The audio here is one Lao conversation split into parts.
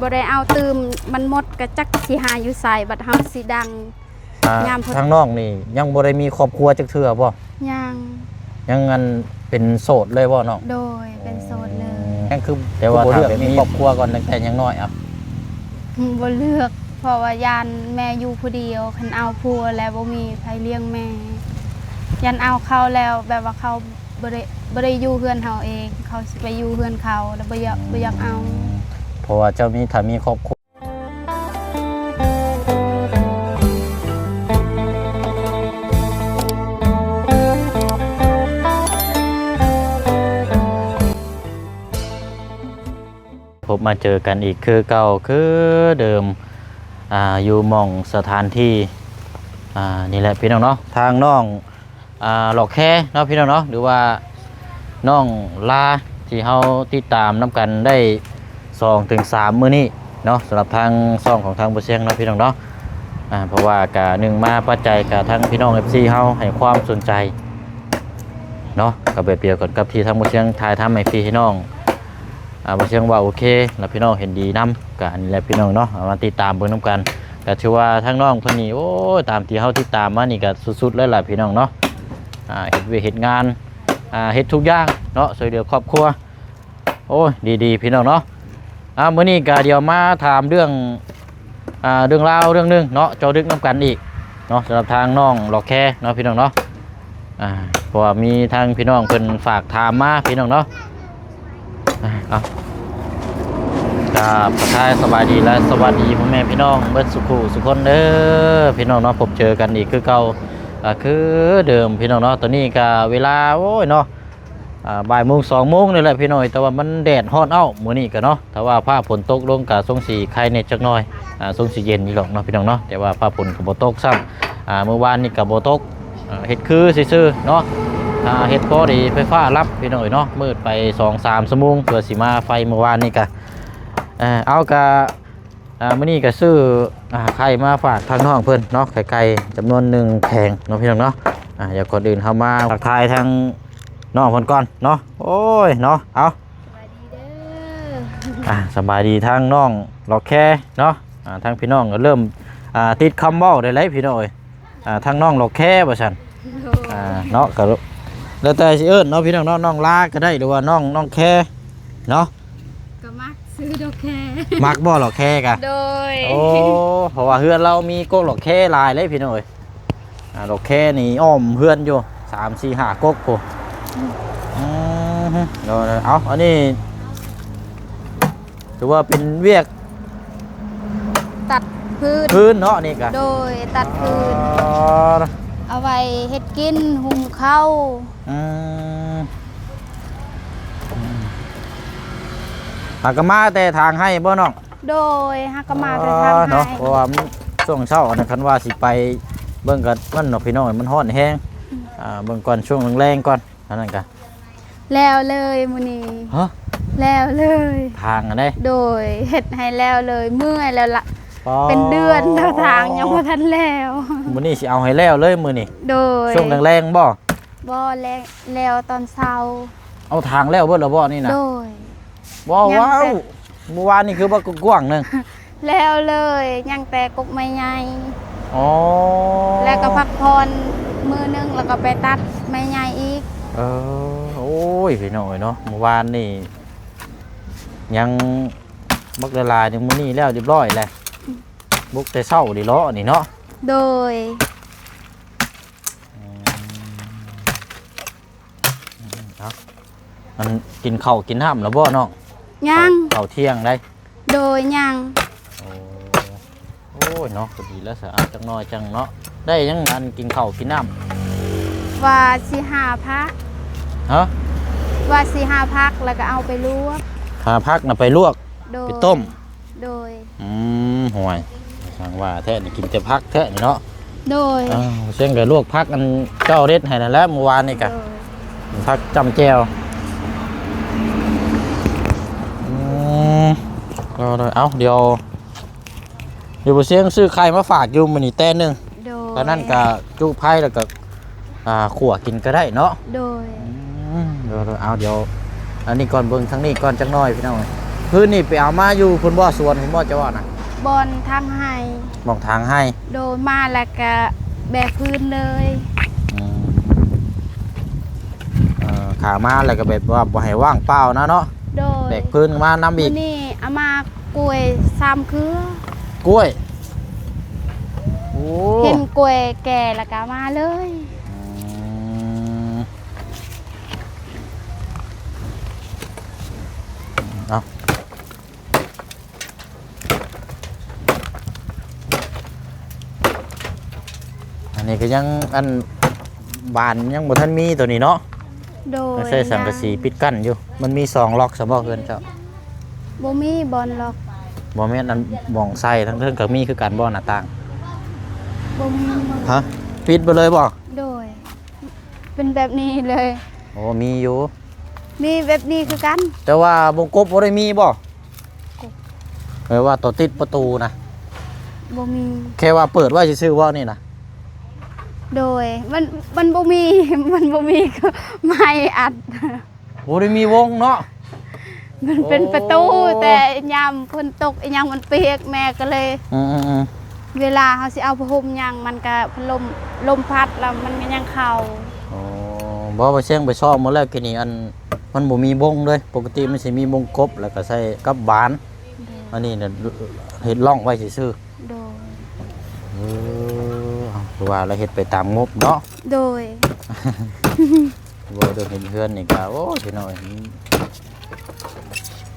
ບໍ່ໄດ້ເອົາຕື່ມ ມັນໝົດກໍຈັກຊິຫາຢູ່ໃສ ບັດເຮົາຊິດັງ ອ່າ ຍາມເພິ່ນ ທາງນ້ອງນີ້ຍັງບໍ່ໄດ້ມີຄອບຄົວຈັກເທື່ອບໍ່? ຍັງ ຍັງອັນເປັນໂສດເລີຍບໍ່ນ້ອງ? ໂດຍ ເປັນໂສດເລີຍ. ຍັງຄື ແຕ່ວ່າຖ້າແບບມີຄອບຄົວກ່ອນຕັ້ງແຕ່ຍັງນ້ອຍ ເອົາ ບໍ່ເລືອກ ເພາະວ່າຢ້ານແມ່ຢູ່ຜູ້ດຽວ ຄັນເອົາຜົວແລ້ວບໍ່ມີໃຜລ້ຽງແມ່ ຢ້ານເອົາເຂົາແລ້ວ ແບບວ່າເຂົາບໍ່ໄດ້ ບໍ່ໄດ້ຢູ່ເຮືອນເຮົາເອງ ເຂົາຊິໄປຢູ່ເຮືອນເຂົາ ແລ້ວບໍ່ຢາກ ອືມ ບໍ່ຢາກເອົາ. ເພາະວ່າເຈົ້າມີ ຖ້າມີຄອບຄົວ ພົບມາເຈີກັນອີກຄືເກົ່າຄືເດີມ ອ່າ ຢູ່ໝ່ອງສະຖານທີ່ ອ່າ ນີ້ແຫຼະພີ່ນ້ອງເນາະ ທາງນ້ອງ ອ່າ ຫຼອກແຄເນາະພີ່ນ້ອງເນາະ ຫຼືວ່ານ້ອງລາ ທີ່ເຮົາຕິດຕາມນຳກັນໄດ້ສອງເຖິງສາມມື້ນີ້ເນາະ ສຳລັບທາງຊ່ອງຂອງທາງບໍ່ຊຽງເນາະພີ່ນ້ອງເນາະ. ອ່າ ເພາະວ່າກະໜຶ່ງມາປັດໄຈກະທາງພີ່ນ້ອງເອັຟຊີເຮົາໃຫ້ຄວາມສົນໃຈເນາະ ກະແບບດຽວກັນກັບທີ່ທາງບໍ່ຊຽງຖ່າຍທຳໃຫ້ພີ່ໃຫ້ນ້ອງ ອ່າ ບໍ່ຊຽງວ່າໂອເຄ ແລ້ວພີ່ນ້ອງເຫັນດີນຳ ກະອັນນີ້ແຫຼະພີ່ນ້ອງເນາະ ເອົາມາຕິດຕາມເບິ່ງນຳກັນ. ກະຖືວ່າທາງນ້ອງເພິ່ນນີ້ ໂອ້ຍ ຕາມທີ່ເຮົາຕິດຕາມມານີ້ກະສຸດໆເລີຍລະພີ່ນ້ອງເນາະ ອ່າ ເຮັດວຽກເຮັດງານ ອ່າ ເຮັດທຸກຢ່າງເນາະ ຊ່ວຍເຫຼືອຄອບຄົວ ໂອ້ຍ ດີໆ ພີ່ນ້ອງເນາະ. ອ່າ ມື້ນີ້ກະດຽວມາຖາມເລື່ອງ ອ່າ ເລື່ອງລາວເລື່ອງໜຶ່ງເນາະ ເຈາະເລິກນຳກັນອີກເນາະ ສຳລັບທາງນ້ອງຫຼອກແຄເນາະ ພີ່ນ້ອງເນາະ. ອ່າ ເພາະວ່າມີທາງພີ່ນ້ອງເພິ່ນຝາກຖາມມາ ພີ່ນ້ອງເນາະ. ອ່າ ເອົາ ກາບທັກທາຍສະບາຍດີ ແລະ ສະຫວັດດີພໍ່ແມ່ພີ່ນ້ອງເບິດສູ່ຜູ້ສູ່ຄົນເດີ ພີ່ນ້ອງເນາະ. ພົບເຈີກັນອີກຄືເກົ່າ ອ່າ ຄືເດີມ ພີ່ນ້ອງເນາະ. ຕອນນີ້ກະເວລາ ໂອ້ຍເນາະ ອ່າ ບ່າຍໂມງ ສອງໂມງນີ້ແຫຼະພີ່ນ້ອງ ແຕ່ວ່າມັນແດດຮ້ອນເອົ້າມື້ນີ້ກະເນາະ. ຖ້າວ່າຟ້າຝົນຕົກລົງກະຊົງຊິໄຄແດ່ຈັກໜ້ອຍ ອ່າ ຊົງຊິເຢັນຢູ່ດອກເນາະ ພີ່ນ້ອງເນາະ. ແຕ່ວ່າຟ້າຝົນກະບໍ່ຕົກຊ້ຳ ອ່າ ມື້ວານນີ້ກະບໍ່ຕົກ ອ່າ ເຮັດຄືຊື່ໆເນາະ ອ່າ ເຮັດພໍດີໄຟຟ້າດັບ ພີ່ນ້ອງເອີຍເນາະ. ມືດໄປສອງສາມຊົ່ວໂມງເພື່ອຊິມາໄຟມື້ວານນີ້ກະ ເອົາ ກະ ອ່າ ມື້ນີ້ກະຊື້ ອ່າ ໄຂ່ມາຝາກທາງນ້ອງເພິ່ນເນາະ ໄຂ່ໄກ່ຈຳນວນໜຶ່ງແຜງເນາະ ພີ່ນ້ອງເນາະ. ອ່າ ດຽວກ່ອນອື່ນເຮົາມາທັກທາຍທາງນ້ອງເພິ່ນກ່ອນເນາະ. ໂອ້ຍເນາະ ເອົາ ສະບາຍດີເດີ ອ່າ ສະບາຍດີທາງນ້ອງຫຼອກແຄເນາະ. ອ່າ ທາງພີ່ນ້ອງກະເລີ່ມ ອ່າ ຕິດຄຳເວົ້າໄດ້ແລ້ວພີ່ນ້ອງເອີຍ. ອ່າ ທາງນ້ອງຫຼອກແຄວ່າຊັ້ນ ໂດຍ ອ່າ ເນາະ ກະແລ້ວແຕ່ຊິເອີ້ນເນາະ ພີ່ນ້ອງເນາະ ນ້ອງລາກະໄດ້ ຫຼືວ່ານ້ອງ ນ້ອງແຄເນາະ. ກະມັກຊື່ດອກແຄ ມັກບໍ່ຫຼອກແຄກະ? ໂດຍ ໂອ້ ເພາະວ່າເຮືອນລາວມີກົກຫຼອກແຄຫຼາຍເລີຍພີ່ນ້ອງເອີຍ. ອ່າ ຫຼອກແຄນີ້ອ້ອມເຮືອນຢູ່ ສາມ ສີ່ ຫ້າ ກົກພຸ້ນ. ອືມ ໂດຍໆ ເອົາ ອັນນີ້ຖືວ່າເປັນວຽກ ຕັດຟືນ ຟືນເນາະ ນີ້ກະ ໂດຍ ຕັດຟືນ ອໍ ເອົາໄວ້ເຮັດກິນ ຫຸງເຂົ້າ. ອືມ ຫາກະມາແຕ່ທາງໄຮ່ບໍ່ນ້ອງ? ໂດຍ ຫາກະມາແຕ່ທາງໄຮ່ ເນາະ ເພາະວ່າມັນຊ່ວງເຊົ້າຫັ້ນນະ ຄັນວ່າຊິໄປເບິ່ງກະມັນເນາະ ພີ່ນ້ອງ ມັນຮ້ອນແຮງ. ອືມ ອ່າ ເບິ່ງກ່ອນ ຊ່ວງແລງໆກ່ອນ ອັນນັ້ນກະ ແລ້ວເລີຍມື້ນີ້ ຮະ ແລ້ວເລີຍ ທາງຫັ້ນເດ້ ໂດຍ ເຮັດໃຫ້ແລ້ວເລີຍ ເມື່ອຍແລ້ວລະ ອໍ ເປັນເດືອນແລ້ວ ທາງຍັງບໍ່ທັນແລ້ວ. ມື້ນີ້ຊິເອົາໃຫ້ແລ້ວເລີຍມື້ນີ້ ໂດຍ ຊ່ວງແລງໆບໍ່? ບໍ່ ແລ້ວ ແລ້ວຕອນເຊົ້າ. ເອົາ ທາງແລ້ວເບິດແລ້ວບໍ່ນີ້ນະ? ໂດຍ ວ້າວ ຍັງແຕ່ ວ້າວ ມື້ວານນີ້ຄືວ່າກວ້າງໜຶ່ງ ແລ້ວເລີຍ ຍັງແຕ່ກົກໄມ້ໃຫຍ່ ອໍ ແລ້ວກະພັກຜ່ອນມື້ໜຶ່ງ ແລ້ວກະໄປຕັດໄມ້ໃຫຍ່ອີກ. ເອີ ໂອ້ຍ ພີ່ນ້ອງເອີຍເນາະ ມື້ວານນີ້ຍັງບັກຫຼາຍໆ ມື້ນີ້ແລ້ວຮຽບຮ້ອຍແລ້ວ ອືມ ບຸກແຕ່ເຊົ້ານີ້ເນາະ ນີ້ເນາະ ໂດຍ. ອືມ ເອົາ ອັນ ກິນເຂົ້າກິນນ້ຳແລ້ວບໍ່ນ້ອງ? ຍັງ ເຂົ້າ ເຂົ້າທ່ຽງໄດ໋. ໂດຍ ຍັງ. ໂອ້ ໂອ້ຍເນາະ ພໍດີແລ້ວສະ ເອົາ ຈັກໜ້ອຍຈັ່ງເນາະ ໄດ້ຫຍັງ ອັນ ກິນເຂົ້າກິນນ້ຳ? ວ່າຊິຫາຜັກ ຮະ ວ່າຊິຫາຜັກ ແລ້ວກະເອົາໄປລວກ ຫາຜັກນະໄປລວກ ໂດຍ ໄປຕົ້ມ ໂດຍ. ອືມ ໂອ້ຍ ຊ່າງວ່າແທ້ນີ້ ກິນແຕ່ຜັກແທ້ນີ້ເນາະ. ໂດຍ ອ້າວ ເຊິ່ງກະລວກຜັກອັນເຈົ້າເດັດໃຫ້ນັ້ນແຫຼະ ມື້ວານນີ້ກະ ໂດຍ ຜັກຈ້ຳແຈ່ວ. ອືມ ເອົາ ດຽວ ດຽວບໍ່ຊຽງຊື້ໄຂ່ມາຝາກຢູ່ມື້ນີ້ແຕ່ໜຶ່ງ ໂດຍ ຕອນນັ້ນກະຈຸໄຟ ແລ້ວກະ ອ່າ ຂົ້ວກິນກະໄດ້ເນາະ. ໂດຍ ອືມ ເອົາ ດຽວ ອັນນີ້ກ່ອນ ເບິ່ງທາງນີ້ກ່ອນຈັກໜ້ອຍ ພີ່ນ້ອງ. ພື້ນນີ້ໄປເອົາມາຢູ່ພຸ້ນບໍ່ ສວນພຸ້ນບໍ່ ເຈົ້າວ່ານະ? ບ່ອນທາງໄຮ່ ໝ່ອງທາງໄຮ່. ໂດຍ ມາແລ້ວກະແບກພື້ນເລີຍ. ອືມ ເອີ ຂາມາແລ້ວກະແບບວ່າບໍ່ໃຫ້ວ່າງເປົ່ານະເນາະ. ໂດຍ ແບກພື້ນມານຳອີກ. ມື້ນີ້ເອົາມາກ້ວຍສາມເຄືອ. ກ້ວຍ? ໂອ້ ເຫັນກ້ວຍແກ່ແລ້ວກະເອົາມາເລີຍ. ອືມ ເອົາ ອັນນີ້ກະຍັງ ອັນ ບານຍັງບໍ່ທັນມີໂຕນີ້ເນາະ. ໂດຍ ໃຊ້ສັງກະສີປິດກັ້ນຢູ່. ມັນມີສອງລັອກຊັ້ນບໍ່ເຮືອນເຈົ້າ? ບໍ່ມີບ່ອນລັອກ. ບໍ່ແມ່ນ ອັນ ໝ່ອງໃສ່ທາງເທິງກະມີຄືກັນບໍ່ ໜ້າຕ່າງ? ບໍ່ມີ. ຮະ ປິດໄປເລີຍບໍ່? ໂດຍ ເປັນແບບນີ້ເລີຍ. ໂອ້ ມີຢູ່ ມີແບບນີ້ຄືກັນ. ແຕ່ວ່າວົງກົບບໍ່ໄດ້ມີບໍ່? ແບບວ່າໂຕຕິດປະຕູນະ? ບໍ່ມີ. ແຄ່ວ່າເປີດໄວ້ຊື່ໆບໍ່ນີ້ນະ? ໂດຍ ມັນ ມັນບໍ່ມີ ມັນບໍ່ມີໄມ້ອັດ. ບໍ່ໄດ້ມີວົງເນາະ. ມັນເປັນປະຕູ. ໂອ້ ແຕ່ຍາມຝົນຕົກອີ່ຫຍັງມັນປຽກ ແມ່ກະເລີຍ ອືມໆໆ ເວລາເຮົາຊິເອົາຜ້າຫົ່ມຫຍັງ ມັນກະ ລົມ ລົມພັດແລ້ວມັນກະຍັງເຂົ້າ. ອໍ ບໍ່ ວ່າຊຽງໄປຊອກໝົດແລ້ວກີ້ນີ້ ອັນ ມັນບໍ່ມີບົງເລີຍ. ປົກກະຕິມັນຊິມີບົງກົບ ແລ້ວກະໃສ່ກັບບານ. ໂດຍ ອັນນີ້ນະ ເຮັດຮ່ອງໄວ້ຊື່ໆ. ໂດຍ ເອີ ຄືວ່າລະເຮັດໄປຕາມງົບເນາະ. ໂດຍ ບໍ່ໄດ້ເຮັດເຮືອນນີ້ກະ ໂອ້ຍ ພີ່ນ້ອງເອີຍ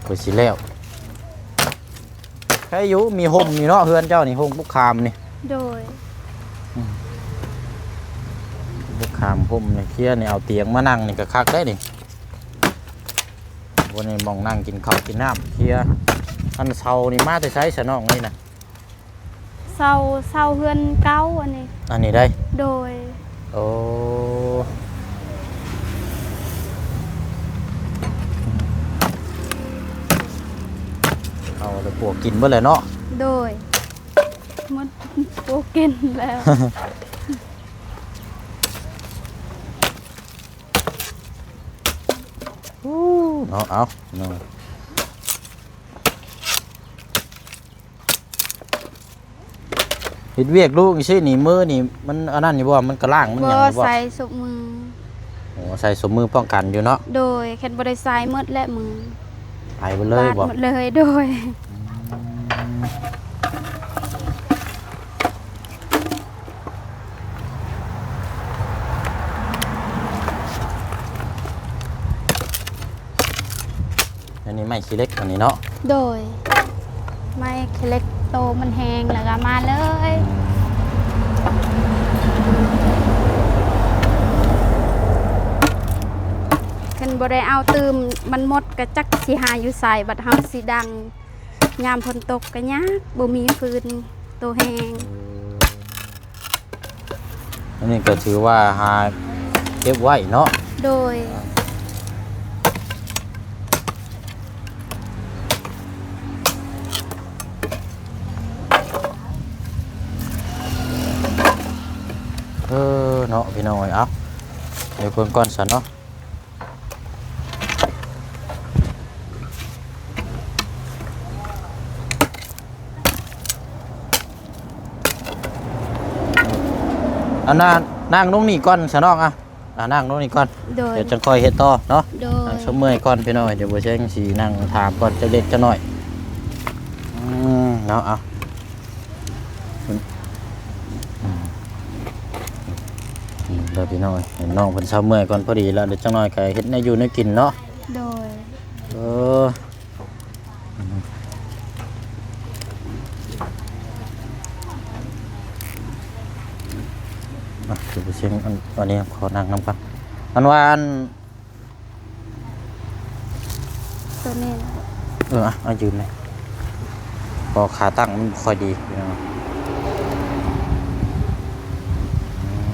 ກວ່າຊິແລ້ວ. ໃຄຢູ່ ມີຮົ່ມຢູ່ເນາະ ເຮືອນເຈົ້ານີ້ ຮົ່ມບຸກຄາມນີ້. ໂດຍ ອືມ ບຸກຄາມຮົ່ມນີ້ ເຄຍນີ້ ເອົາຕຽງມານັ່ງນີ້ກະຄັກໄດ໋ນີ້. ໂອ້ ນີ້ໝ່ອງນັ່ງກິນເຂົ້າກິນນ້ຳ ເຄຍ. ອັນເສົານີ້ມາແຕ່ໃສຊະນ້ອງນີ້ນະ? ເສົາ ເສົາເຮືອນເກົ່າອັນນີ້. ອັນນີ້ໄດ໋? ໂດຍ ໂອ້ ເອົາແລ້ວ ປວກກິນເບິດແລ້ວເນາະ. ໂດຍ ໝົດ ປວກກິນແລ້ວ. ໂອ້ ເນາະ ເອົາ ເນາະ. ເຮັດວຽກລູກຈັ່ງຊີ້ນີ້ ມືນີ້ມັນອັນນັ້ນຢູ່ບໍ່? ມັນກະລ້າງມັນຫຍັງຢູ່ບໍ່? ບໍ່ ໃສ່ສົບມື. ໂອ້ ໃສ່ສົບມືປ້ອງກັນຢູ່ເນາະ. ໂດຍ ຄັນບໍ່ໄດ້ໃສ່ໝົດແຫຼະມື ໄປເບິດເລີຍບໍ່? ບາດໝົດເລີຍ. ໂດຍ ອືມ. ອັນນີ້ໄມ້ຂີ້ເຫຼັກອັນນີ້ເນາະ. ໂດຍ ໄມ້ຂີ້ເຫຼັກ ໂຕມັນແຫ້ງແລ້ວກະມາເລີຍ. ຄັນບໍ່ໄດ້ເອົາຕື່ມມັນໝົດກະຈັກຊິຫາຢູ່ໃສ ບັດເຮົາຊິດັງ ຍາມຝົນຕົກກະຍາກ ບໍ່ມີຟືນ ໂຕແຫ້ງ. ອັນນີ້ກະຖືວ່າຫາເກັບໄວ້ເນາະ. ໂດຍ ເອີ ເນາະ ພີ່ນ້ອງເອີຍ. ເອົາ ດຽວເບິ່ງກ່ອນຊັ້ນເນາະ. ອັນນັ້ນ ນັ່ງລົງນີ້ກ່ອນຊະນ້ອງ. ອ່ະ ອ່ະ ນັ່ງລົງນີ້ກ່ອນ. ໂດຍ ດຽວຈັ່ງຄ່ອຍເຮັດຕໍ່ເນາະ. ໂດຍ ນັ່ງຊົມເມື່ອຍກ່ອນພີ່ນ້ອງ. ດຽວບໍ່ແຊງຊິນັ່ງຖາມກ່ອນຈັກເລັກຈັກນ້ອຍ. ອືມ ເນາະ ເອົາ ອືມ ເດີພີ່ນ້ອງ. ເຫັນນ້ອງເພິ່ນເຊົາເມື່ອຍກ່ອນ ພໍດີລະ ດຽວຈັກໜ້ອຍກະເຮັດແນວຢູ່ແນວກິນເນາະ. ໂດຍ ເອີ ອ່ະ ດຽວໄປເຊັງອັນ ອັນນີ້ ຂໍນັ່ງນຳກ່ອນ. ອັນວ່າອັນ ໂຕນີ້ ເອີ ອ່ະ ເອົາຢືມແດ່ ເພາະຂາຕັ້ງມັນບໍ່ຄ່ອຍດີ.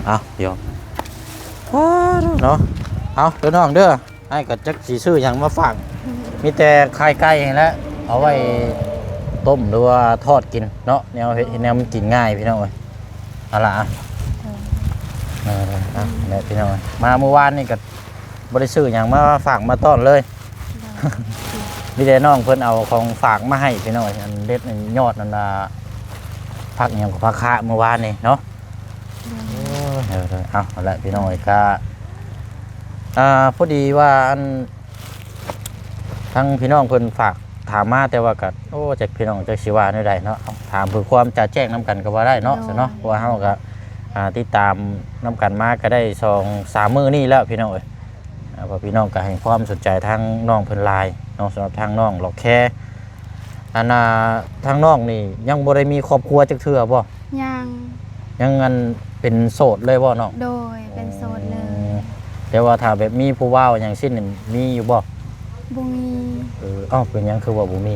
ເອົາ ດຽວ ວ້າ ເນາະ ເອົາ ເດີນ້ອງເດີ. ອ້າຍກໍຈັກຊິຊື້ຫຍັງມາຝາກ ມີແຕ່ໄຂ່ໄກ່ຫັ້ນແຫຼະ ເອົາໄວ້ ໂດຍ ຕົ້ມ ຫຼືວ່າທອດກິນເນາະ ແນວເຮັດ ເຮັດແນວມັນກິນງ່າຍພີ່ນ້ອງເອີຍ. ເອົາລະ ໂດຍ ເອີ ເອົາແຫຼະພີ່ນ້ອງເອີຍ ມາມື້ວານນີ້ກໍບໍ່ໄດ້ຊື້ຫຍັງມາຝາກມາຕ້ອນເລີຍ. ໂດຍ ມີແຕ່ນ້ອງເພິ່ນເອົາຂອງຝາກມາໃຫ້ພີ່ນ້ອງເອີຍ ອັນເດັດອັນຍອດນັ້ນນະ ຜັກຫຍັງກໍຜັກຄະມື້ວານນີ້ເນາະ. ໂດຍ ເອີ ເອີ ເອົາ ເອົາລະພີ່ນ້ອງເອີຍ ກະ ອ່າ ພໍດີວ່າອັນ ທາງພີ່ນ້ອງເພິ່ນຝາກຖາມມາ ແຕ່ວ່າກະ ໂອ້ ຈັກພີ່ນ້ອງຈັກຊິວ່າແນວໃດເນາະ ເອົາ ຖາມເພື່ອຄວາມຈະແຈ້ງນຳກັນກໍວ່າໄດ້ເນາະ ໂດຍ ຊະເນາະ ເພາະວ່າເຮົາກະ ອ່າ ຕິດຕາມນຳກັນມາກະໄດ້ສອງສາມມື້ນີ້ແລ້ວພີ່ນ້ອງເອີຍ. ອ່າ ເພາະພີ່ນ້ອງກໍໃຫ້ຄວາມສົນໃຈທາງນ້ອງເພິ່ນຫຼາຍເນາະ ສຳລັບທາງນ້ອງຫຼອກແຄ. ອັນນ່າ ທາງນ້ອງນີ້ຍັງບໍ່ໄດ້ມີຄອບຄົວຈັກເທື່ອບໍ່? ຍັງ ຍັງອັນເປັນໂສດເລີຍບໍ່ນ້ອງ? ໂດຍ ເປັນໂສດເລີຍ. ອໍ ແຕ່ວ່າຖ້າແບບມີຜູ້ບ່າວຫຍັງຊີ້ນນີ້ມີຢູ່ບໍ່? ບໍ່ມີ. ເອີ ເອົ້າ ເປັນຫຍັງຄືວ່າບໍ່ມີ?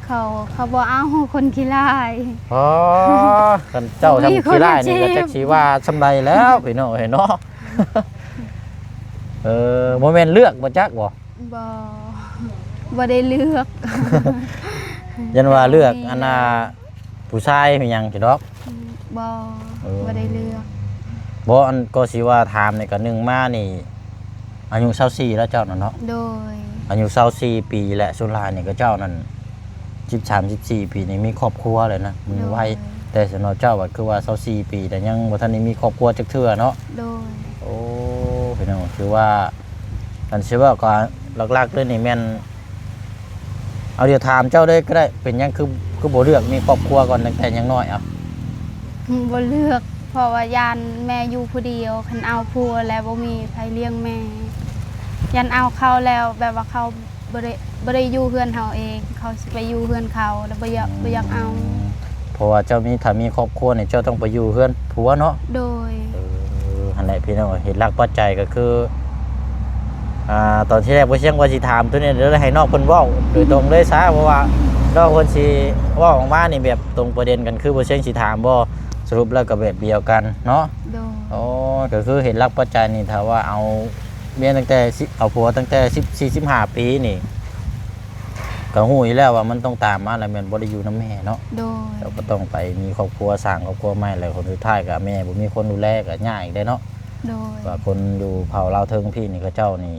ເຂົາ ເຂົາບໍ່ເອົາຄົນຂີ້ລ້າຍ. ອໍ ຄັນເຈົ້າທຳຂີ້ລ້າຍນີ້ກໍຈັກຊິວ່າສ່ຳໃດແລ້ວພີ່ນ້ອງເອີຍເນາະ. ເອີ ບໍ່ແມ່ນເລືອກບໍ່ຈັກບໍ່? ບໍ່ ບໍ່ໄດ້ເລືອກ. ຢ້ານວ່າເລືອກອັນນ່າ ຜູ້ຊາຍອີ່ຫຍັງຊິດອກ. ບໍ່ ເອີ ບໍ່ໄດ້ເລືອກ. ບໍ່ ອັນກໍຊິວ່າຖາມນີ້ກໍໜຶ່ງມານີ້ ອາຍຸຊາວສີ່ແລ້ວເຈົ້ານັ້ນເນາະ? ໂດຍ ອາຍຸຊາວສີ່ປີແຫຼະ ສ່ວນຫຼາຍນີ້ກໍເຈົ້ານັ້ນ ສິບສາມ ສິບສີ່ປີນີ້ມີຄອບຄົວແລ້ວນະ ມືໄວ. ໂດຍ ແຕ່ສຳລັບເຈົ້າບັດຄືວ່າຊາວສີ່ປີ ແຕ່ຍັງບໍ່ທັນໄດ້ມີຄອບຄົວຈັກເທື່ອເນາະ? ໂດຍ ໂອ້ ພີ່ນ້ອງ ຖືວ່າ ຄັນຊິເວົ້າກໍຫຼັກໆເລີຍນີ້ແມ່ນ ເອົາ ດຽວຖາມເຈົ້າເລີຍກໍໄດ້ ເປັນຫຍັງຄື ຄືບໍ່ເລືອກມີຄອບຄົວກ່ອນຕັ້ງແຕ່ຍັງນ້ອຍ? ເອົາ ບໍ່ເລືອກ ເພາະວ່າຢ້ານແມ່ຢູ່ຜູ້ດຽວ ຄັນເອົາຜົວແລ້ວບໍ່ມີໃຜລ້ຽງແມ່ ຢ້ານເອົາເຂົາແລ້ວແບບວ່າເຂົາ ບໍ່ໄດ້ ບໍ່ໄດ້ຢູ່ເຮືອນເຮົາເອງ ເຂົາຊິໄປຢູ່ເຮືອນເຂົາ ແລ້ວບໍ່ຢາກ ອືມ ບໍ່ຢາກເອົາ. ເພາະວ່າເຈົ້າມີ ຖ້າມີຄອບຄົວນີ້ເຈົ້າຕ້ອງໄປຢູ່ເຮືອນຜົວເນາະ? ໂດຍ ເອີ ຫັ້ນແຫຼະພີ່ນ້ອງ ເຫດຫຼັກປັດໄຈກໍຄື ອ່າ ຕອນທີແລກບໍ່ຊຽງວ່າຊິຖາມໂຕນີ້ ແລ້ວໃຫ້ນ້ອງເພິ່ນເວົ້າໂດຍຕົງເລີຍຊະ ເພາະວ່ານ້ອງເພິ່ນຊິເວົ້າອອກມານີ້ແບບຕົງປະເດັນກັນ ຄືບໍ່ຊຽງຊິຖາມບໍ່? ສະຫຼຸບແລ້ວກໍແບບດຽວກັນເນາະ? ໂດຍ ໂອ້ ກໍຄືເຫດຫຼັກປັດໄຈນີ້ ຖ້າວ່າເອົາ ເມຍຕັ້ງແຕ່ສິບ ເອົາຜົວຕັ້ງແຕ່ສິບສີ່ ສິບຫ້າປີນີ້ ກໍຮູ້ຢູ່ແລ້ວວ່າມັນຕ້ອງຕາມມາແລ້ວແມ່ນບໍ່ໄດ້ຢູ່ນຳແມ່ເນາະ. ໂດຍ ເຈົ້າກໍຕ້ອງໄປມີຄອບຄົວ ສ້າງຄອບຄົວໃໝ່ ແລ້ວຄົນສຸດທ້າຍກໍແມ່ບໍ່ມີຄົນດູແລກໍຍາກອີກເດ້ເນາະ. ໂດຍ ວ່າຄົນຢູ່ເຜົ່າລາວເທິງພີ້ນີ້ ເຂົາເຈົ້ານີ້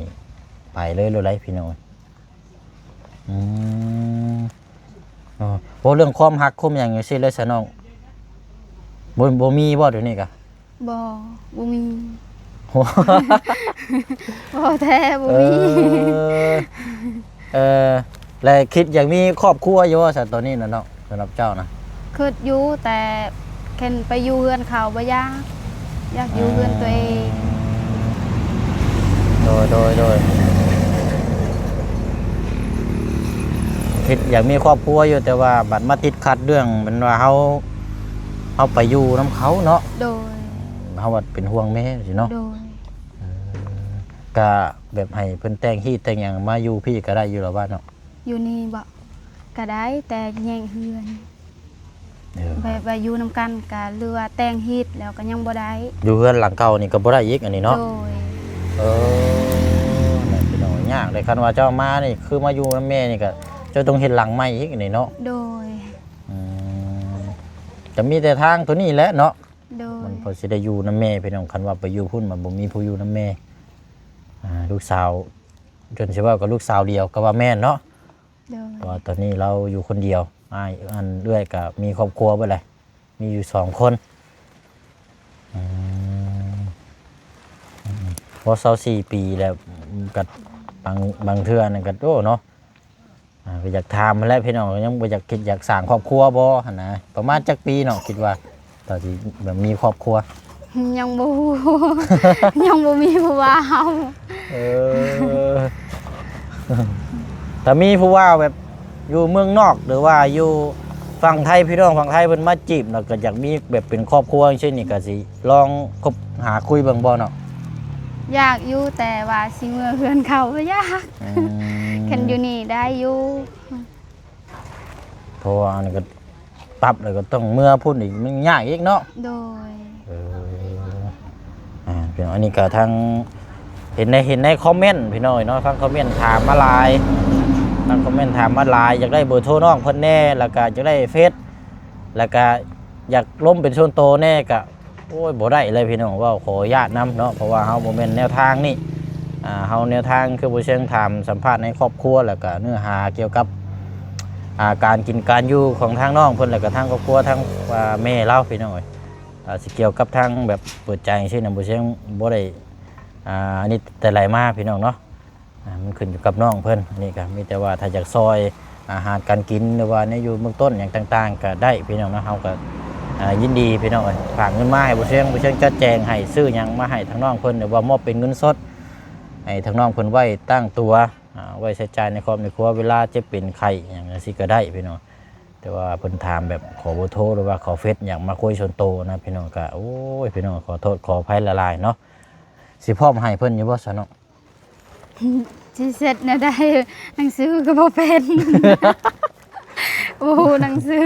ໄປເລີຍໂລດໄດ໋ພີ່ນ້ອງ. ອືມ ເອີ ເວົ້າເລື່ອງຄວາມຮັກຄວາມຫຍັງຈັ່ງຊີ້ເລີຍຊະນ້ອງ ບໍ່ ບໍ່ມີບໍ່ດຽວນີ້ກະ? ບໍ່ ບໍ່ມີ. ໂອ້ ບໍ່ແທ້ ບໍ່ມີ. ເອີ ເອີ ແລະຄິດຢາກມີຄອບຄົວຢູ່ບໍ່ຊະຕອນນີ້ນະນ້ອງ ສຳລັບເຈົ້ານະ? ຄິດຢູ່ ແຕ່ຄັນໄປຢູ່ເຮືອນເຂົາບໍ່ຢາກ ຢາກຢູ່ເຮືອນຕົວເອງ. ໂດຍ ໂດຍ ໂດຍ ຄິດຢາກມີຄອບຄົວຢູ່ ແຕ່ວ່າບັດມາຕິດຂັດເລື່ອງແມ່ນວ່າເຮົາ ເຮົາໄປຢູ່ນຳເຂົາເນາະ. ໂດຍ ເຮົາບັດເປັນຫ່ວງແມ່ຊີ້ເນາະ. ໂດຍ ເອີ ກະແບບໃຫ້ເພິ່ນແຕ່ງຮີດແຕ່ງຫຍັງມາຢູ່ພີ້ກະໄດ້ຢູ່ລະວ່າເນາະ? ຢູ່ນີ້ບໍ? ກະໄດ້ ແຕ່ແຍກເຮືອນ. ເອີ ແບບວ່າຢູ່ນຳກັນກະ ຫຼືວ່າແຕ່ງຮີດແລ້ວກະຍັງບໍ່ໄດ້. ຢູ່ເຮືອນຫຼັງເກົ່ານີ້ກະບໍ່ໄດ້ອີກອັນນີ້ເນາະ? ໂດຍ ເອີ ແມ່ນພີ່ນ້ອງ ຍາກເດ້. ຄັນວ່າເຈົ້າມານີ້ ຄືມາຢູ່ນຳແມ່ນີ້ກະ ເຈົ້າຕ້ອງເຮັດຫຼັງໃໝ່ອີກອັນນີ້ເນາະ? ໂດຍ ອືມ ກະມີແຕ່ທາງໂຕນີ້ແຫຼະເນາະ? ໂດຍ ມັນພໍຊິໄດ້ຢູ່ນຳແມ່ພີ່ນ້ອງ. ຄັນວ່າໄປຢູ່ພຸ້ນ ມັນບໍ່ມີຜູ້ຢູ່ນຳແມ່ ອ່າ ລູກສາວ ຈົນຊິເວົ້າກັບລູກສາວດຽວກໍວ່າແມ່ນເນາະ? ໂດຍ ເພາະວ່າຕອນນີ້ລາວຢູ່ຄົນດຽວ ອ້າຍ ອັນ ເອື້ອຍກໍມີຄອບຄົວເບິດແຫຼະ ມີຢູ່ສອງຄົນ. ອືມ ພໍຊາວສີ່ປີແລ້ວ ກໍບາງ ບາງເທື່ອນັ້ນກໍ ໂອ້ ເນາະ ອ່າ ກໍຢາກຖາມຫັ້ນແຫຼະພີ່ນ້ອງ ຍັງບໍ່ຢາກຄິດຢາກສ້າງຄອບຄົວບໍ່ຫັ້ນນະ? ປະມານຈັກປີເນາະ ຄິດວ່າ ຕອນທີ່ແບບມີຄອບຄົວ? ຍັງບໍ່ຮູ້ ຍັງບໍ່ມີຜູ້ບ່າວ. ເອີ ຖ້າມີຜູ້ບ່າວແບບຢູ່ເມືອງນອກ ຫຼືວ່າຢູ່ຝັ່ງໄທ ພີ່ນ້ອງຝັ່ງໄທເພິ່ນມາຈີບເນາະ ກໍຢາກມີແບບເປັນຄອບຄົວຈັ່ງຊີ້ນີ້ ກໍຊິລອງຄົບຫາຄຸຍເບິ່ງບໍ່ເນາະ? ຢາກຢູ່ ແຕ່ວ່າຊິເມືອເຮືອນເຂົາບໍ່ຢາກ. ອືມ ຄັນຢູ່ນີ້ໄດ້ຢູ່. ເພາະວ່າອັນນີ້ກໍປັບແລ້ວກໍຕ້ອງເມືອພຸ້ນອີກ ມັນຍາກອີກເນາະ. ໂດຍ ເອີ ອ່າ ພີ່ນ້ອງ ອັນນີ້ກໍທາງ ເຫັນໃນ ເຫັນໃນຄອມເມັນພີ່ນ້ອງເນາະ ທາງຄອມເມັນຖາມມາຫຼາຍ ທາງຄອມເມັນຖາມມາຫຼາຍ ຢາກໄດ້ເບີໂທນ້ອງເພິ່ນແດ່ ແລ້ວກໍຢາກໄດ້ເຟສ ແລ້ວກໍຢາກລົມເປັນສ່ວນໂຕແດ່ ກໍ ໂອ້ຍ ບໍ່ໄດ້ເລີຍພີ່ນ້ອງ ເວົ້າຂໍອະນຸຍາດນຳເນາະ ເພາະວ່າເຮົາບໍ່ແມ່ນແນວທາງນີ້ ອ່າ ເຮົາແນວທາງຄືບໍ່ເຊີງຖາມສຳພາດໃນຄອບຄົວ ແລ້ວກະເນື້ອຫາກ່ຽວກັບ ອ່າ ການກິນການຢູ່ຂອງທາງນ້ອງເພິ່ນ ແລ້ວກະທາງຄອບຄົວທາງ ອ່າ ແມ່ລາວ ພີ່ນ້ອງເອີຍ. ອ່າ ຊິກ່ຽວກັບທາງແບບເປີດໃຈຈັ່ງຊີ້ນະ ບໍ່ເຊີງບໍ່ໄດ້ ອ່າ ອັນນີ້ແຕ່ໃດມາ ພີ່ນ້ອງເນາະ. ອ່າ ມັນຂຶ້ນຢູ່ກັບນ້ອງເພິ່ນ. ອັນນີ້ກໍມີແຕ່ວ່າຖ້າຢາກຊ່ອຍອາຫານການກິນ ຫຼືວ່າແນວຢູ່ເບື້ອງຕົ້ນຫຍັງຕ່າງໆ ກໍໄດ້ພີ່ນ້ອງເນາະ. ເຮົາກໍ ອ່າ ຍິນດີພີ່ນ້ອງເອີຍ ຝາກເງິນມາໃຫ້ບໍ່ເຊີງ ບໍ່ເຊີງຈັດແຈງໃຫ້ຊື້ຫຍັງມາໃຫ້ທາງນ້ອງເພິ່ນ ຫຼືວ່າມອບເປັນເງິນສົດໃຫ້ທາງນ້ອງເພິ່ນໄວ້ຕັ້ງຕົວ ອ່າ ໄວ້ໃຊ້ຈ່າຍໃນຄອບໃນຄົວ ເວລາເຈັບເປັນໄຂ້ຫຍັງຈັ່ງຊີ້ກໍໄດ້ພີ່ນ້ອງ. ແຕ່ວ່າເພິ່ນຖາມແບບຂໍເບີໂທ ຫຼືວ່າຂໍເຟສ ຫຍັງມາຄຸຍສ່ວນໂຕນະພີ່ນ້ອງ. ກໍ ໂອ້ຍ ພີ່ນ້ອງ ຂໍໂທດຂໍອະໄພຫຼາຍໆເນາະ. ຊິພ້ອມໃຫ້ເພິ່ນຢູ່ບໍ່ຊະເນາະ? ຊິເຊັດແນວໃດ? ໜັງສືກໍບໍ່ເປັນ ບໍ່ຮູ້ໜັງສື.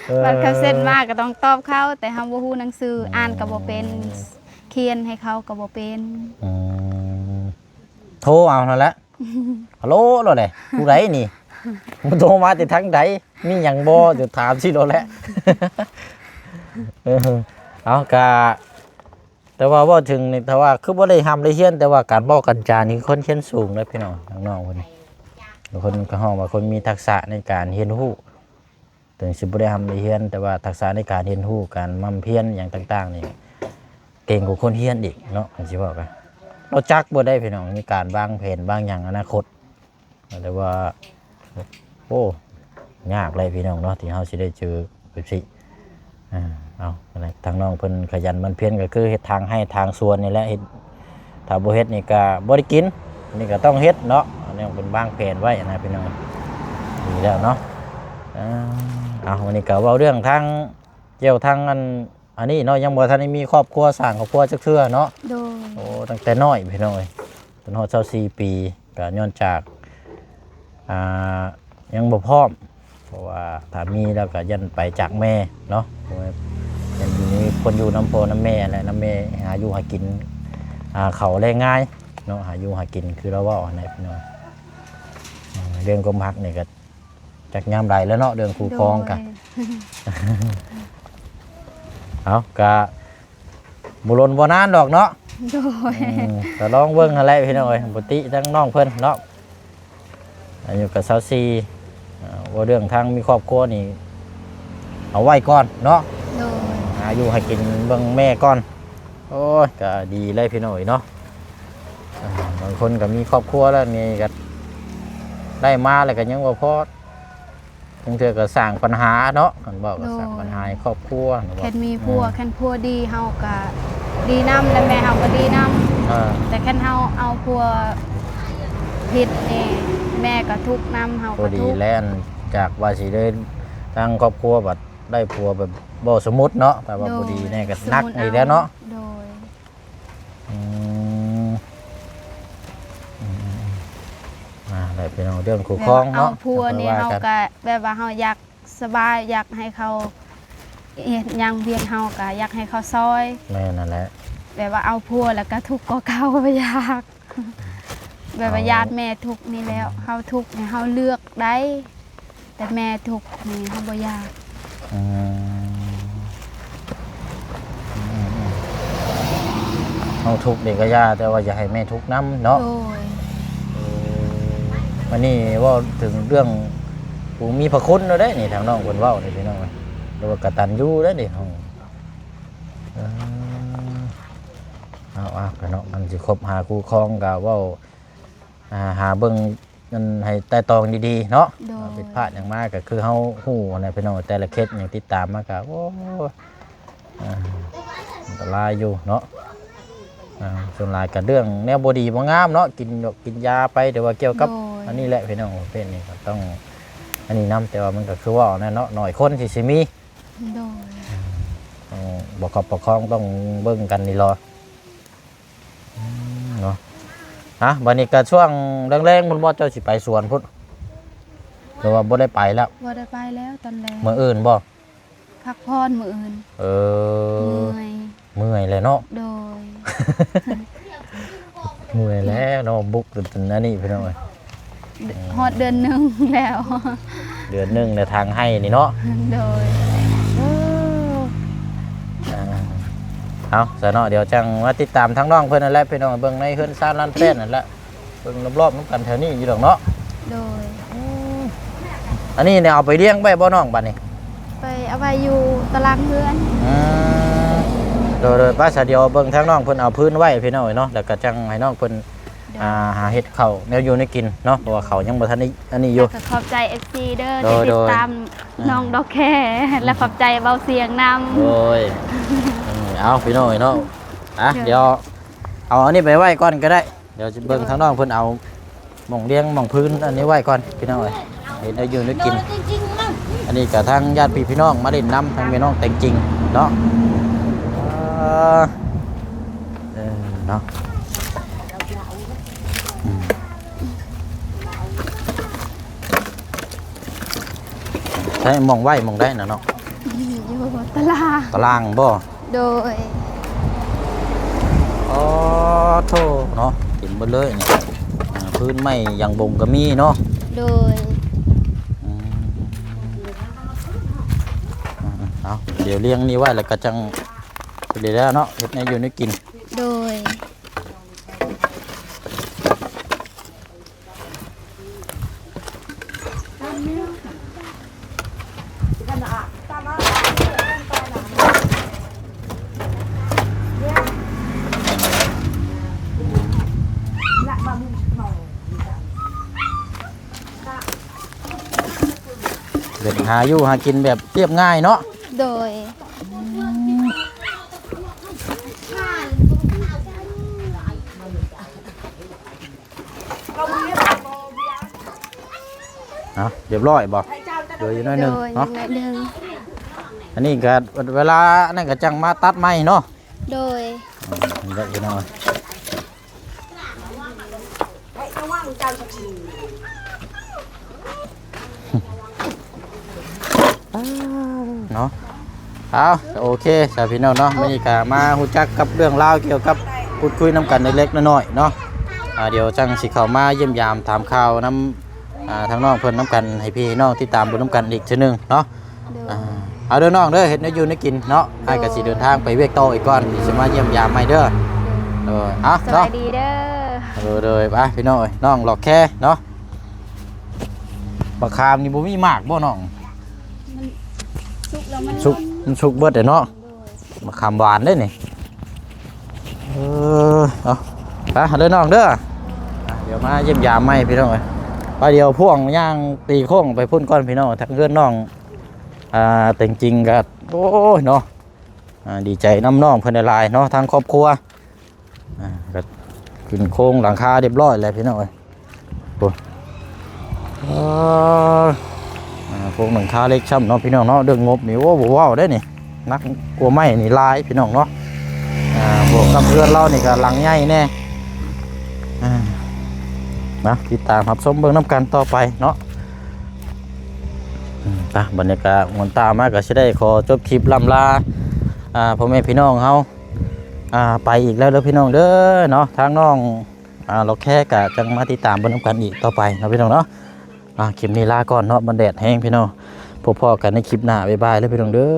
ເອີ ບັດເຂົາເຊັດມາກໍຕ້ອງຕອບເຂົາ ແຕ່ເຮົາບໍ່ຮູ້ໜັງສື ອືມ ອ່ານກໍບໍ່ເປັນ ຂຽນໃຫ້ເຂົາກໍບໍ່ເປັນ. ອືມ ໂທເອົາຫັ້ນແຫຼະ. ຮັລໂຫຼ ໂລດເດ້ ຜູ້ໃດນີ້? ມັນໂທມາແຕ່ທາງໃດ? ມີຫຍັງບໍ່? ຈະຖາມຊີ້ໂລດແຫຼະ. ເອີ ເອົາ ກະ ແຕ່ວ່າເວົ້າເຖິງນີ້ ຖ້າວ່າຄືບໍ່ໄດ້ຮ່ຳໄດ້ຮຽນ ແຕ່ວ່າການເວົ້າການຈານີ້ ຄົນຮຽນສູງເດ້ພີ່ນ້ອງ ທາງນ້ອງເພິ່ນນີ້ ຄົນກໍຮ້ອງວ່າຄົນມີທັກສະໃນການຮຽນຮູ້. ເຖິງຊິບໍ່ໄດ້ຮ່ຳໄດ້ຮຽນ ແຕ່ວ່າທັກສະໃນການຮຽນຮູ້ ການໝັ່ນພຽນຫຍັງຕ່າງໆນີ້ ເກັ່ງກວ່າຄົນຮຽນອີກເນາະ. ຄັນຊິເວົ້າກໍ ລາວຈັກເບິດໄດ໋ພີ່ນ້ອງ ມີການວາງແຜນວາງຫຍັງອະນາຄົດ. ແຕ່ວ່າ ໂອ້ ຍາກເລີຍພີ່ນ້ອງເນາະ ທີ່ເຮົາຊິໄດ້ເຈີແບບຊີ້. ອ່າ ເອົາ ທາງນ້ອງເພິ່ນຂະຫຍັນໝັ່ນພຽນ ກໍຄືເຮັດທາງໄຮ່ທາງສວນນີ້ແຫຼະ ເຮັດ ຖ້າບໍ່ເຮັດນີ້ກໍບໍ່ໄດ້ກິນ ນີ້ກໍຕ້ອງເຮັດເນາະ. ອັນນີ້ເພິ່ນວາງແຜນໄວ້ນະພີ່ນ້ອງ ດີແລ້ວເນາະ. ເອົາ ເອົາ ວັນນີ້ກໍເວົ້າເລື່ອງທາງ ກ່ຽວທາງອັນ ອັນນີ້ເນາະ ຍັງບໍ່ທັນໄດ້ມີຄອບຄົວ ສ້າງຄອບຄົວຈັກເທື່ອເນາະ. ໂດຍ ໂອ້ ຕັ້ງແຕ່ນ້ອຍພີ່ນ້ອງເອີຍ ຈົນຮອດຊາວສີ່ປີ ກໍຍ້ອນຈາກ ອ່າ ຍັງບໍ່ພ້ອມ ເພາະວ່າຖ້າມີແລ້ວກໍຢ້ານໄປຈາກແມ່ເນາະ ເພາະວ່າຍັງຢູ່ ມີຄົນຢູ່ນຳພໍ່ນຳແມ່ແຫຼະ ນຳແມ່ຫາຢູ່ຫາກິນ ອ່າ ເຂົ້າແລງງາຍເນາະ ຫາຢູ່ຫາກິນ ຄືລາວເວົ້າຫັ້ນແຫຼະພີ່ນ້ອງ. ເລື່ອງຄວາມຮັກນີ້ກໍ ຈັກຍາມໃດແລ້ວເນາະ ເລື່ອງຄູ່ຄອງກະ. ໂດຍ ເອົາ ກະບໍ່ດົນບໍ່ນານດອກເນາະ. ໂດຍ ອືມ ກະລອງເບິ່ງຫັ້ນແຫຼະພີ່ນ້ອງເອີຍ ບໍ່ຕິທາງນ້ອງເພິ່ນເນາະ ອາຍຸກະຊາວສີ່. ເອີ ເວົ້າເລື່ອງທາງມີຄອບຄົວນີ້ ເອົາໄວ້ກ່ອນເນາະ. ໂດຍ ຫາຢູ່ຫາກິນເບິ່ງແມ່ກ່ອນ. ໂອ້ຍ ກະດີເລີຍພີ່ນ້ອງເອີຍເນາະ. ອ່າ ບາງຄົນກໍມີຄອບຄົວແລ້ວ ນີ້ກໍໄດ້ມາແລ້ວກໍຍັງບໍ່ພໍ ບາງເທື່ອກໍສ້າງບັນຫາເນາະ ຄັນເວົ້າກໍ ໂດຍ ສ້າງບັນຫາໃຫ້ຄອບຄົວເນາະ. ຄັນມີຜົວ ອືມ ຄັນຜົວດີເຮົາກໍດີນຳ ແລະແມ່ເຮົາກໍດີນຳ. ເອີ ແຕ່ຄັນເຮົາເອົາຜົວຜິດນີ້ ແມ່ກໍທຸກນຳ ເຮົາກໍທຸກ. ພໍດີແລ້ວ ຈາກວ່າຊິໄດ້ຕັ້ງຄອບຄົວ ບັດໄດ້ຜົວແບບບໍ່ສົມມຸດເນາະ ແຕ່ວ່າ ໂດຍ ບໍ່ດີແນ່ກໍໜັກອີກແລ້ວເນາະ. ໂດຍ ອືມ ອືມໆໆ ອ່າ ແລ້ວພີ່ນ້ອງ ເລື່ອງຄູ່ຄອງເນາະ ແບບວ່າເອົາຜົວນີ້ ເຮົາກໍແບບວ່າເຮົາຢາກສະບາຍ ຢາກໃຫ້ເຂົາເຮັດຫຍັງວຽກ ເຮົາກໍຢາກໃຫ້ເຂົາຊ່ອຍ. ແມ່ນນັ້ນແຫຼະ ແບບວ່າເອົາຜົວແລ້ວກໍທຸກກວ່າເກົ່າ ບໍ່ຢາກ ແບບວ່າ ເອົາ ຢ້ານແມ່ທຸກນີ້ແຫຼະ ເຮົາທຸກນີ້ເຮົາເລືອກໄດ້. ແຕ່ແມ່ທຸກນີ້ເຮົາບໍ່ຢາກ. ອືມ ອືມໆ ເຮົາທຸກນີ້ກໍຢ່າ ແຕ່ວ່າຢ່າໃຫ້ແມ່ທຸກນຳເນາະ. ໂດຍ ເອີ ວັນນີ້ເວົ້າເຖິງເລື່ອງຜູ້ມີພະຄຸນເນາະເດ້ນີ້ ທາງນ້ອງເພິ່ນເວົ້ານີ້ພີ່ນ້ອງ ຫຼືວ່າກະຕັນຍູເດ້ນີ້. ເອີ ເອົາໆ ກະເນາະ ມັນຊິຄົບຫາຄູ່ຄອງກະເວົ້າ ອ່າ ຫາເບິ່ງ ນັ້ນໃຫ້ໄຕ່ຕອງດີໆເນາະ. ໂດຍ ຜິດພາດຫຍັງມາກໍຄືເຮົາຮູ້ນະພີ່ນ້ອງ ແຕ່ລະເຄສຫຍັງຕິດຕາມມາກໍ ໂອ້ ອ່າ ອັນຕະລາຍຢູ່ເນາະ. ອ່າ ສ່ວນຫຼາຍກໍເລື່ອງແນວບໍ່ດີບໍ່ງາມເນາະ ກິນຢາ ກິນຢາໄປ ຫຼືວ່າກ່ຽວກັບ ໂດຍ ອັນນີ້ແຫຼະພີ່ນ້ອງ ປະເພດນີ້ກໍຕ້ອງອັນນີ້ນຳ ແຕ່ວ່າມັນກໍຄືເວົ້ານັ້ນເນາະ ໜ້ອຍຄົນທີ່ຊິມີ. ໂດຍ ຕ້ອງປະຄັບປະຄອງ ຕ້ອງເບິ່ງກັນນີ້ລະ. ອືມ ເນາະ ອ່ະ ບັດນີ້ກະຊ່ວງແລງໆພຸ້ນບໍ່ ເຈົ້າຊິໄປສວນພຸ້ນ ຫຼືວ່າບໍ່ໄດ້ໄປແລ້ວ? ບໍ່ໄດ້ໄປແລ້ວຕອນແລງ. ມື້ອື່ນບໍ່? ພັກຜ່ອນມື້ອື່ນ. ເອີ ເມື່ອຍ ເມື່ອຍແລ້ວເນາະ. ໂດຍ ເມື່ອຍແລ້ວເນາະ ບຸກຈົນອັນນີ້ພີ່ນ້ອງເອີຍ. ຮອດເດືອນໜຶ່ງແລ້ວ ເດືອນໜຶ່ງແລ້ວທາງໄຮ່ນີ້ເນາະ. ໂດຍ ເອີ ອ່າ ເອົາ ຊະເນາະ ດຽວຈັ່ງມາຕິດຕາມທາງນ້ອງເພິ່ນນັ້ນແຫຼະ ພີ່ນ້ອງ ເບິ່ງໃນເຮືອນຊານລານແປ້ນນັ້ນແຫຼະ ເບິ່ງລອບໆນຳກັນແຖວນີ້ຢູ່ດອກເນາະ. ໂດຍ. ອືມ ອັນນີ້ນີ້ເອົາໄປລ້ຽງໄວ້ບໍ່ນ້ອງ ບາດນີ້? ໄປເອົາໄວ້ຢູ່ຕາລາງເຮືອນ. ອືມ ໂດຍໆ ໄປຊະ ດຽວເບິ່ງທາງນ້ອງເພິ່ນເອົາພື້ນໄວ້ ພີ່ນ້ອງເອີຍເນາະ ແລ້ວກໍຈັ່ງໃຫ້ນ້ອງເພິ່ນ ໂດຍ ອ່າ ຫາເຮັດເຂົ້າແນວຢູ່ແນວກິນເນາະ ເພາະວ່າເຂົາຍັງບໍ່ທັນໄດ້ອັນນີ້ຢູ່. ແລ້ວກໍຂອບໃຈເອັຟຊີເດີ ໂດຍໆ ທີ່ຕິດຕາມ ອ່າ ນ້ອງດອກແຄ ແລະຂອບໃຈເບົາສຽງນຳ. ໂດຍ. ເອີ ເອົາ ພີ່ນ້ອງເອີຍເນາະ ອ່ະ ໂດຍ ດຽວເອົາອັນນີ້ໄປໄວ້ກ່ອນກໍໄດ້ ດຽວຊິເບິ່ງ ໂດຍ ທາງນ້ອງເພິ່ນເອົາໝ່ອງລ້ຽງໝ່ອງພື້ນອັນນີ້ໄວ້ກ່ອນ ພີ່ນ້ອງເອີຍ ເຮັດແນວຢູ່ແນວກິນ. ອັນນີ້ກໍທັງຍາດພີ່ພີ່ນ້ອງມາຫຼິ້ນນຳ ທັງແມ່ນ້ອງແຕງຈິງເນາະ. ເອີ ເອີເນາະ ອືມ ໃຊ້ໝ່ອງໄວ້ໝ່ອງໃດນະເນາະ? ຢູ່ຕາລາງ. ຕາລາງບໍ່? ໂດຍ. ອໍ ໂທ້ເນາະ ເຕັມເບິດເລີຍນີ້ ອ່າ ພື້ນໄມ້ຢາງບົງກໍມີເນາະ. ໂດຍ. ອືມ ເອົາ ດຽວລ້ຽງນີ້ໄວ້ ແລ້ວກໍຈັ່ງ ເດແລ້ວເນາະ ເຮັດແນວຢູ່ແນວກິນ. ໂດຍ. ເປັນຫາຢູ່ຫາກິນແບບລຽບງ່າຍເນາະ. ໂດຍ. ເອົາ ລຽບຮ້ອຍບໍ່? ເຫຼືອຢູ່ໜ້ອຍໜຶ່ງເນາະ. ໂດຍ ຍັງໜ້ອຍໜຶ່ງ. ອັນນີ້ກໍເວລານັ້ນກໍຈັ່ງມາຕັດໃໝ່ເນາະ. ໂດຍ. ອືມ ນີ້ແຫຼະພີ່ນ້ອງ. ເນາະ ເອົາ ໂອເຄຊະພີ່ນ້ອງເນາະ ມື້ນີ້ກໍມາຮູ້ຈັກກັບເລື່ອງລາວກ່ຽວກັບ ພູດຄຸຍນຳກັນເລັກໆນ້ອຍໆເນາະ. ອ່າ ດຽວຈັ່ງຊິເຂົ້າມາຢ້ຽມຢາມຖາມຂ່າວນຳ ອ່າ ທາງນ້ອງເພິ່ນນຳກັນ ໃຫ້ພີ່ໃຫ້ນ້ອງຕິດຕາມເບິ່ງນຳກັນອີກເທື່ອໜຶ່ງເນາະ. ໂດຍ. ອ່າ ເອົາເດີນ້ອງເດີ ເຮັດແນວຢູ່ແນວກິນເນາະ. ໂດຍ. ອ້າຍກໍຊິເດີນທາງໄປວຽກຕໍ່ອີກກ່ອນ ຊິມາຢ້ຽມຢາມໃໝ່ເດີ. ໂດຍ. ເອົາ ສະບາຍດີເດີ. ໂດຍໆ ໄປພີ່ນ້ອງເອີຍ ນ້ອງຫຼອກແຄເນາະ. ບັກຂາມນີ້ບໍ່ມີໝາກບໍ່ນ້ອງ? ມັນສຸກແລ້ວມັນ ສຸກ ມັນສຸກເບິດແລ້ວເນາະ. ໂດຍ. ບັກຂາມຫວານເດ້ນີ້. ເອີ ເອົາ ໄປເດີນ້ອງເດີ. ອ່ະ ດຽວມາຢ້ຽມຢາມໃໝ່ພີ່ນ້ອງເອີຍ. ໄປ ດຽວພວກຍ່າງຕີໂຄ້ງໄປພຸ້ນກ່ອນພີ່ນ້ອງ ທາງເຮືອນນ້ອງ ອ່າ ແຕງຈິງກໍ ໂອ້ຍເນາະ ອ່າ ດີໃຈນຳນ້ອງເພິ່ນຫຼາຍໆເນາະ ທາງຄອບຄົວ. ອ່າ ກໍຂຶ້ນໂຄງຫຼັງຄາຮຽບຮ້ອຍແລ້ວພີ່ນ້ອງເອີຍ. ໂອ້ ເອີ ອ່າ ໂຄງຫຼັງຄາເຫຼັກຊ້ຳເນາະພີ່ນ້ອງເນາະ. ເລື່ອງງົບນີ້ ໂອ້ ບໍ່ເວົ້າເດ້ນີ້ ໜັກກວ່າໄມ້ນີ້ຫຼາຍພີ່ນ້ອງເນາະ. ອ່າ ບວກກັບເຮືອນລາວນີ້ກໍຫຼັງໃຫຍ່ແດ່. ອ່າ ມາຕິດຕາມຮັບຊົມເບິ່ງນຳກັນຕໍ່ໄປເນາະ. ອືມ ໄປ ບັນຍາກາດມ່ວນຕາມາ ກໍຊິໄດ້ຂໍຈົບຄລິບລ່ຳລາ ອ່າ ພໍ່ແມ່ພີ່ນ້ອງເຮົາ ອ່າ ໄປອີກແລ້ວເດີພີ່ນ້ອງເດີເນາະ. ທາງນ້ອງ ອ່າ ລັອກແຄກະຈັ່ງມາຕິດຕາມເບິ່ງນຳກັນອີກຕໍ່ໄປເນາະພີ່ນ້ອງເນາະ. ອ່າ ຄລິບນີ້ລາກ່ອນເນາະ ມັນແດດແຮງພີ່ນ້ອງ. ພົບພໍ້ກັນໃນຄລິບໜ້າ ບາຍບາຍເດີພີ່ນ້ອງເດີ.